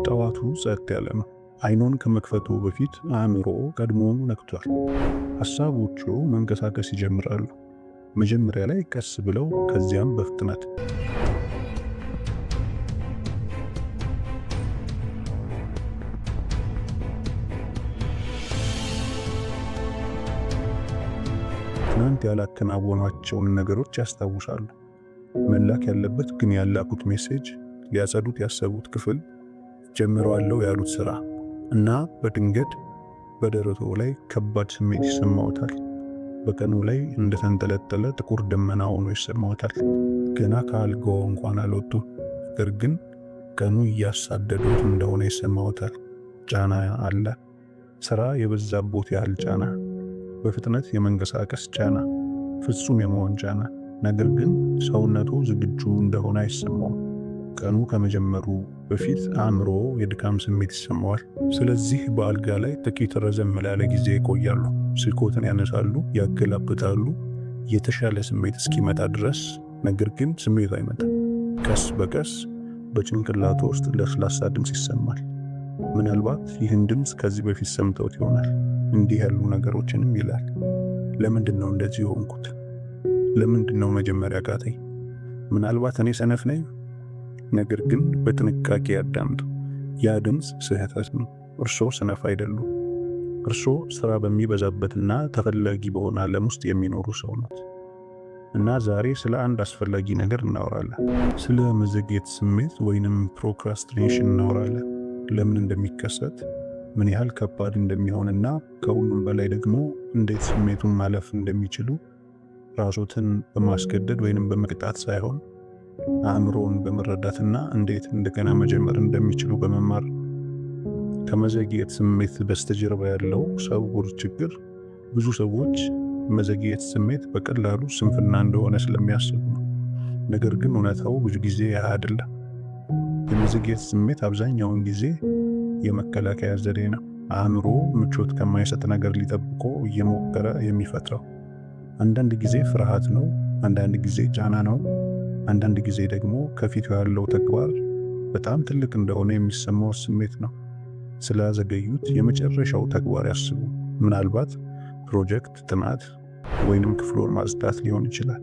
ጠዋቱ ጸጥ ያለ ነው። አይኖን ከመክፈቱ በፊት አእምሮ ቀድሞውኑ ነቅቷል። ሐሳቦቹ መንቀሳቀስ ይጀምራሉ። መጀመሪያ ላይ ቀስ ብለው፣ ከዚያም በፍጥነት። ትናንት ያላከናወኗቸውን ነገሮች ያስታውሳሉ። መላክ ያለበት ግን ያላኩት message፣ ሊያጸዱት ያሰቡት ክፍል፣ ጀምረዋለሁ ያሉት ስራ። እና በድንገት በደረቶ ላይ ከባድ ስሜት ይሰማዎታል። በቀኑ ላይ እንደተንጠለጠለ ጥቁር ደመና ሆኖ ይሰማዎታል። ገና ከአልጋው እንኳን አልወጡም፣ ነገር ግን ቀኑ እያሳደዱት እንደሆነ ይሰማዎታል። ጫና አለ። ስራ የበዛቦት ያህል ጫና፣ በፍጥነት የመንቀሳቀስ ጫና፣ ፍጹም የመሆን ጫና። ነገር ግን ሰውነቱ ዝግጁ እንደሆነ አይሰማውም። ቀኑ ከመጀመሩ በፊት አእምሮ የድካም ስሜት ይሰማዋል። ስለዚህ በአልጋ ላይ ጥቂት ረዘም ላለ ጊዜ ይቆያሉ። ስልኮትን ያነሳሉ፣ ያገላብጣሉ፣ የተሻለ ስሜት እስኪመጣ ድረስ። ነገር ግን ስሜቱ አይመጣም። ቀስ በቀስ በጭንቅላቱ ውስጥ ለስላሳ ድምፅ ይሰማል። ምናልባት ይህን ድምፅ ከዚህ በፊት ሰምተውት ይሆናል። እንዲህ ያሉ ነገሮችንም ይላል። ለምንድን ነው እንደዚህ የሆንኩት? ለምንድን ነው መጀመሪያ ያቃተኝ? ምናልባት እኔ ሰነፍ ነኝ። ነገር ግን በጥንቃቄ ያዳምጡ። ያ ድምፅ ስህተት ነው። እርሶ ሰነፍ አይደሉም። እርሶ ስራ በሚበዛበትና ተፈላጊ በሆነ ዓለም ውስጥ የሚኖሩ ሰው ኖት። እና ዛሬ ስለ አንድ አስፈላጊ ነገር እናወራለን። ስለ መዘግየት ስሜት ወይንም procrastination እናወራለን። ለምን እንደሚከሰት፣ ምን ያህል ከባድ እንደሚሆንና ከሁሉም በላይ ደግሞ እንዴት ስሜቱን ማለፍ እንደሚችሉ፣ ራሶትን በማስገደድ ወይንም በመቅጣት ሳይሆን አእምሮን በመረዳትና እንዴት እንደገና መጀመር እንደሚችሉ በመማር። ከመዘግየት ስሜት በስተጀርባ ያለው ስውር ችግር፣ ብዙ ሰዎች መዘግየት ስሜት በቀላሉ ስንፍና እንደሆነ ስለሚያስቡ ነው። ነገር ግን እውነታው ብዙ ጊዜ ያ አይደለም። የመዘግየት ስሜት አብዛኛውን ጊዜ የመከላከያ ዘዴ ነው። አእምሮ ምቾት ከማይሰጥ ነገር ሊጠብቆ እየሞከረ የሚፈጥረው። አንዳንድ ጊዜ ፍርሃት ነው፣ አንዳንድ ጊዜ ጫና ነው፣ አንዳንድ ጊዜ ደግሞ ከፊቱ ያለው ተግባር በጣም ትልቅ እንደሆነ የሚሰማው ስሜት ነው። ስላዘገዩት የመጨረሻው ተግባር ያስቡ። ምናልባት ፕሮጀክት፣ ጥናት ወይንም ክፍሎን ማጽዳት ሊሆን ይችላል።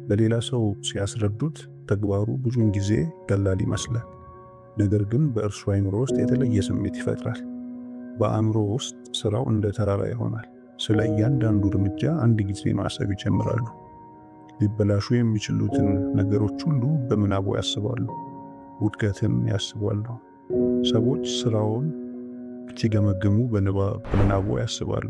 ለሌላ ሰው ሲያስረዱት ተግባሩ ብዙውን ጊዜ ቀላል ይመስላል። ነገር ግን በእርሱ አይምሮ ውስጥ የተለየ ስሜት ይፈጥራል። በአእምሮ ውስጥ ስራው እንደ ተራራ ይሆናል። ስለ እያንዳንዱ እርምጃ አንድ ጊዜ ማሰብ ይጀምራሉ። ሊበላሹ የሚችሉትን ነገሮች ሁሉ በምናቦ ያስባሉ። ውድቀትን ያስባሉ። ሰዎች ስራውን ሲገመግሙ በምናቦ ያስባሉ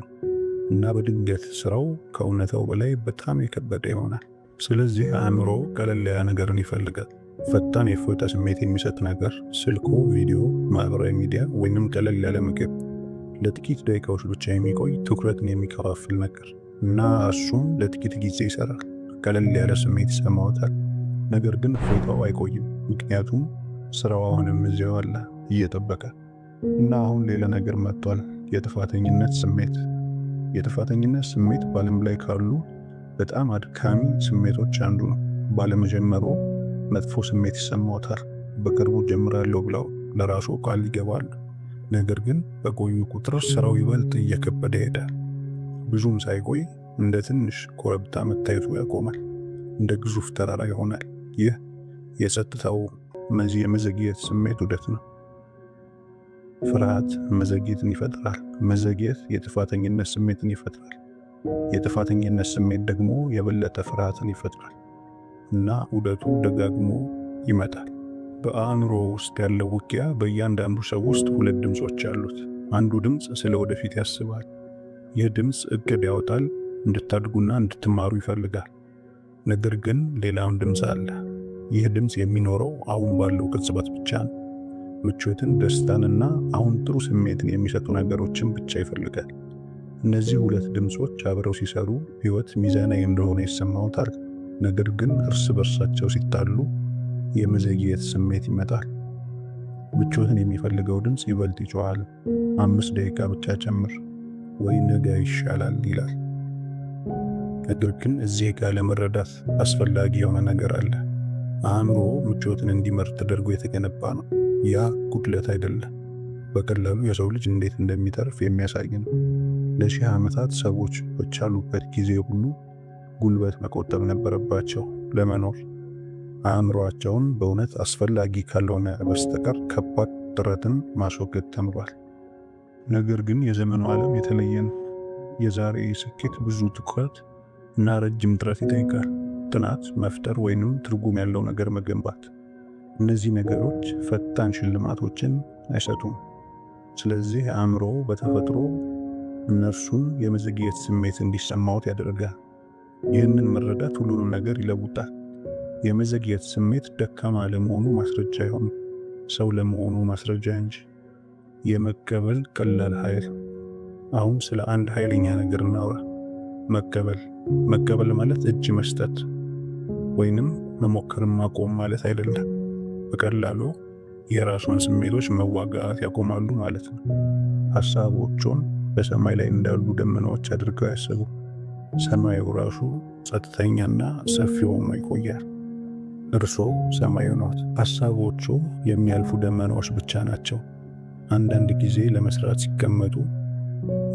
እና በድንገት ስራው ከእውነታው በላይ በጣም የከበደ ይሆናል። ስለዚህ አእምሮ ቀለል ያለ ነገርን ይፈልጋል። ፈጣን የእፎይታ ስሜት የሚሰጥ ነገር፣ ስልኩ፣ ቪዲዮ፣ ማህበራዊ ሚዲያ ወይንም ቀለል ያለ ምግብ፣ ለጥቂት ደቂቃዎች ብቻ የሚቆይ ትኩረትን የሚከፋፍል ነገር። እና እሱም ለጥቂት ጊዜ ይሰራል። ቀለል ያለ ስሜት ይሰማዎታል። ነገር ግን እፎይታው አይቆይም። ምክንያቱም ስራው አሁንም እዚያው አለ እየጠበቀ። እና አሁን ሌላ ነገር መጥቷል። የጥፋተኝነት ስሜት። የጥፋተኝነት ስሜት በዓለም ላይ ካሉ በጣም አድካሚ ስሜቶች አንዱ ነው። ባለመጀመሩ መጥፎ ስሜት ይሰማዎታል። በቅርቡ ጀምራለሁ ብለው ለራሱ ቃል ይገባሉ። ነገር ግን በቆዩ ቁጥር ስራው ይበልጥ እየከበደ ይሄዳል። ብዙም ሳይቆይ እንደ ትንሽ ኮረብታ መታየቱ ያቆማል። እንደ ግዙፍ ተራራ ይሆናል። ይህ የጸጥታው የመዘግየት ስሜት ዑደት ነው። ፍርሃት መዘግየትን ይፈጥራል። መዘግየት የጥፋተኝነት ስሜትን ይፈጥራል። የጥፋተኝነት ስሜት ደግሞ የበለጠ ፍርሃትን ይፈጥራል። እና ዑደቱ ደጋግሞ ይመጣል። በአእምሮ ውስጥ ያለው ውጊያ፣ በእያንዳንዱ ሰው ውስጥ ሁለት ድምጾች አሉት። አንዱ ድምፅ ስለ ወደፊት ያስባል። ይህ ድምፅ እቅድ ያወጣል፣ እንድታድጉና እንድትማሩ ይፈልጋል። ነገር ግን ሌላም ድምፅ አለ። ይህ ድምፅ የሚኖረው አሁን ባለው ቅጽበት ብቻ ነው። ምቾትን፣ ደስታንና አሁን ጥሩ ስሜትን የሚሰጡ ነገሮችን ብቻ ይፈልጋል። እነዚህ ሁለት ድምጾች አብረው ሲሰሩ ህይወት ሚዛናዊ እንደሆነ ይሰማዎታል። ነገር ግን እርስ በርሳቸው ሲጣሉ የመዘግየት ስሜት ይመጣል። ምቾትን የሚፈልገው ድምፅ ይበልጥ ይጮሃል። 5 ደቂቃ ብቻ ጨምር፣ ወይ ነገ ይሻላል ይላል። ነገር ግን እዚህ ጋር ለመረዳት አስፈላጊ የሆነ ነገር አለ። አእምሮ ምቾትን እንዲመርጥ ተደርጎ የተገነባ ነው። ያ ጉድለት አይደለም፣ በቀላሉ የሰው ልጅ እንዴት እንደሚተርፍ የሚያሳይ ነው። ለሺህ ዓመታት ሰዎች በቻሉበት ጊዜ ሁሉ ጉልበት መቆጠብ ነበረባቸው ለመኖር። አእምሯቸውን በእውነት አስፈላጊ ካልሆነ በስተቀር ከባድ ጥረትን ማስወገድ ተምሯል። ነገር ግን የዘመኑ ዓለም የተለየ ነው። የዛሬ ስኬት ብዙ ትኩረት እና ረጅም ጥረት ይጠይቃል። ጥናት፣ መፍጠር ወይንም ትርጉም ያለው ነገር መገንባት። እነዚህ ነገሮች ፈጣን ሽልማቶችን አይሰጡም። ስለዚህ አእምሮ በተፈጥሮ እነርሱን የመዘግየት ስሜት እንዲሰማዎት ያደርጋል። ይህንን መረዳት ሁሉንም ነገር ይለውጣል። የመዘግየት ስሜት ደካማ ለመሆኑ ማስረጃ አይሆንም፣ ሰው ለመሆኑ ማስረጃ እንጂ። የመቀበል ቀላል ኃይል። አሁን ስለ አንድ ኃይለኛ ነገር እናውራ። መቀበል። መቀበል ማለት እጅ መስጠት ወይንም መሞከርን ማቆም ማለት አይደለም። በቀላሉ የራስዎን ስሜቶች መዋጋት ያቆማሉ ማለት ነው። ሐሳቦቹን በሰማይ ላይ እንዳሉ ደመናዎች አድርገው ያስቡ። ሰማዩ ራሱ ጸጥተኛና ሰፊ ሆኖ ይቆያል። እርሶ ሰማዩ ነዎት። ሐሳቦቹ የሚያልፉ ደመናዎች ብቻ ናቸው። አንዳንድ ጊዜ ለመስራት ሲቀመጡ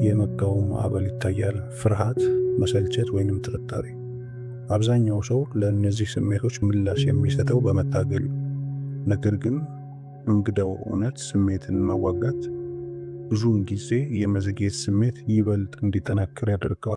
የመቃወም ማዕበል ይታያል። ፍርሃት፣ መሰልቸት ወይንም ጥርጣሬ። አብዛኛው ሰው ለእነዚህ ስሜቶች ምላሽ የሚሰጠው በመታገል ነው። ነገር ግን እንግዳው እውነት ስሜትን መዋጋት ብዙውን ጊዜ የመዘግየት ስሜት ይበልጥ እንዲጠናከር ያደርገዋል።